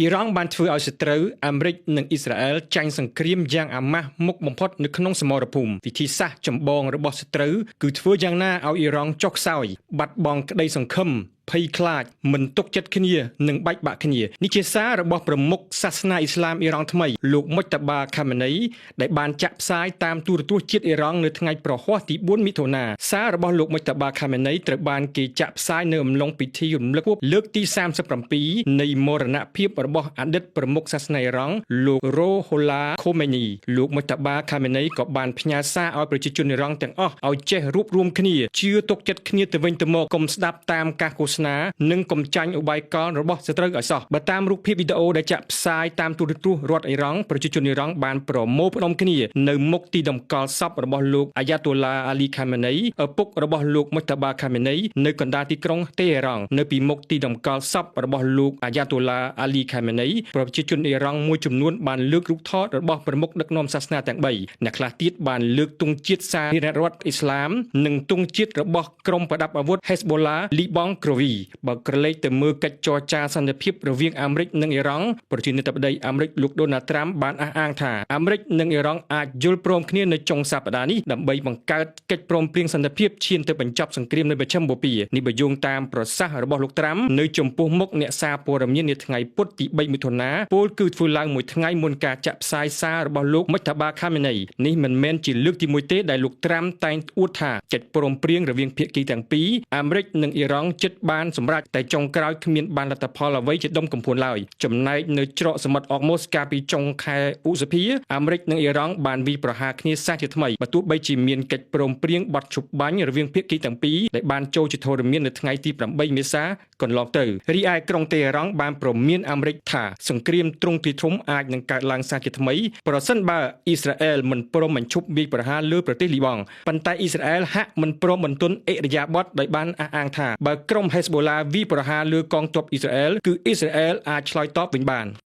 អ៊ីរ៉ង់បានធ្វើឲ្យសត្រូវអាមេរិកនិងអ៊ីស្រាអែលចាញ់សង្គ្រាមយ៉ាងអាម៉ាស់មុខបំផុតនៅក្នុងសមរភូមិវិធីសាស្ត្រចម្បងរបស់សត្រូវគឺធ្វើយ៉ាងណាឲ្យអ៊ីរ៉ង់ចុះខ្សោយបាត់បង់ក្តីសង្ឃឹមភ័យខ្លាចមិនទុកចិត្តគ្នានិងបែកបាក់គ្នានេះជាសាររបស់ប្រមុខសាសនាអ៊ីស្លាមអ៊ីរ៉ង់ថ្មីលោកមុចតាបាខាម៉ានីដែលបានចាក់ផ្សាយតាមទូរទស្សន៍ជាតិអ៊ីរ៉ង់នៅថ្ងៃព្រហស្បតិ៍ទី4មិថុនាសាររបស់លោកមុចតាបាខាម៉ានីត្រូវបានគេចាក់ផ្សាយនៅអំឡុងពិធីរំលឹកខួបលើកទី37នៃមរណភាពរបស់អតីតប្រមុខសាសនាអ៊ីរ៉ង់លោករ៉ូហូឡាខូមេនីលោកមុចតាបាខាម៉ានីក៏បានផ្ញើសារឲ្យប្រជាជនអ៊ីរ៉ង់ទាំងអស់ឲ្យចេះរួបរួមគ្នាជឿទុកចិត្តគ្នាទៅវិញទៅមកកុំស្ដាប់តាមការឃោសនានិងកុំចាញ់ឧបាយកលរបស់សត្រូវឲ្យសោះបើតាមរូបភាពវីដេអូដែលចាក់ផ្សាយតាមទូរទស្សន៍រដ្ឋអ៊ីរ៉ង់ប្រជាជនអ៊ីរ៉ង់បានប្រមូលផ្ដុំគ្នានៅមុខទីតម្កល់សពរបស់លោកអាយ៉ាតូឡាអាលីខាម៉ានីឪពុករបស់លោកមុចតាបាខាម៉ានីនៅកណ្ដាលទីក្រុងតេហេរ៉ង់នៅពីមុខទីតម្កល់សពរបស់លោកអាយ៉ាតូឡាអាលីខាម៉ានីប្រជាជនអ៊ីរ៉ង់មួយចំនួនបានលើករូបថតរបស់ប្រមុខដឹកនាំសាសនាទាំង3អ្នកខ្លះទៀតបានលើកទង់ជាតិសាធារណរដ្ឋអ៊ីស្លាមនិងទង់ជាតិរបស់ក្រុមប្រដាប់អាវុធហេសបូឡាលីបង់ក្រវីបើក្រឡេកទៅមើលកិច្ចចរចាសន្តិភាពរវាងអាមេរិកនិងអ៊ីរ៉ង់ប្រធានាធិបតីអាមេរិកលោកដូណាល់ត្រាំបានអះអាងថាអាមេរិកនិងអ៊ីរ៉ង់អាចយល់ព្រមគ្នានៅចុងសប្តាហ៍នេះដើម្បីបង្កើតកិច្ចព្រមព្រៀងសន្តិភាពឈានទៅបញ្ចប់សង្គ្រាមនៅបច្ឆិមបូព៌ានេះបើយោងតាមប្រសាសន៍របស់លោកត្រាំនៅចំពោះមុខអ្នកសារព័ត៌មាននាថ្ងៃពុធទី3មិថុនាពលគឺធ្វើឡើងមួយថ្ងៃមុនការចាក់ផ្សាយសាររបស់លោកមុចតាបាខាម៉ានីនេះមិនមែនជាលើកទី1ទេដែលលោកត្រាំតែងអួតថាកិច្ចព្រមព្រៀងរវាងភាគីទាំងពីរអាមេរិកនិងអ៊ីរ៉ង់ជិតបានសម្រេចតែចុងក្រោយគ្មានបានលទ្ធផលអ្វីជាដុំកំភួនឡើយចំណែកនៅច្រកសមុទ្រអកម៉ូសកាលពីចុងខែឧសភាអាមេរិកនិងអ៊ីរ៉ង់បានវាយប្រហារគ្នាសាជាថ្មីបើទោះបីជាមានកិច្ចព្រមព្រៀងបទឈប់បាញ់រវាងភាគីទាំងពីរដែលបានចូលជាធរមាននៅថ្ងៃទី8មេសាកន្លងទៅរីឯក្រុងតេហេរ៉ង់បានព្រមានអាមេរិកថាសង្គ្រាមទ្រង់ទ្រាយធំអាចនឹងកើតឡើងសាជាថ្មីប្រសិនបើអ៊ីស្រាអែលមិនព្រមបញ្ឈប់វាយប្រហារលើប្រទេសលីបង់ប៉ុន្តែអ៊ីស្រាអែលហាក់មិនព្រមបន្ទន់អិរិយាបថដោយបានអះអាងថាបើក្រុមហេសបូឡាវាយប្រហារលើកងទ័ពអ៊ីស្រាអែលគឺអ៊ីស្រាអែលអាចឆ្លើយតបវិញបាន។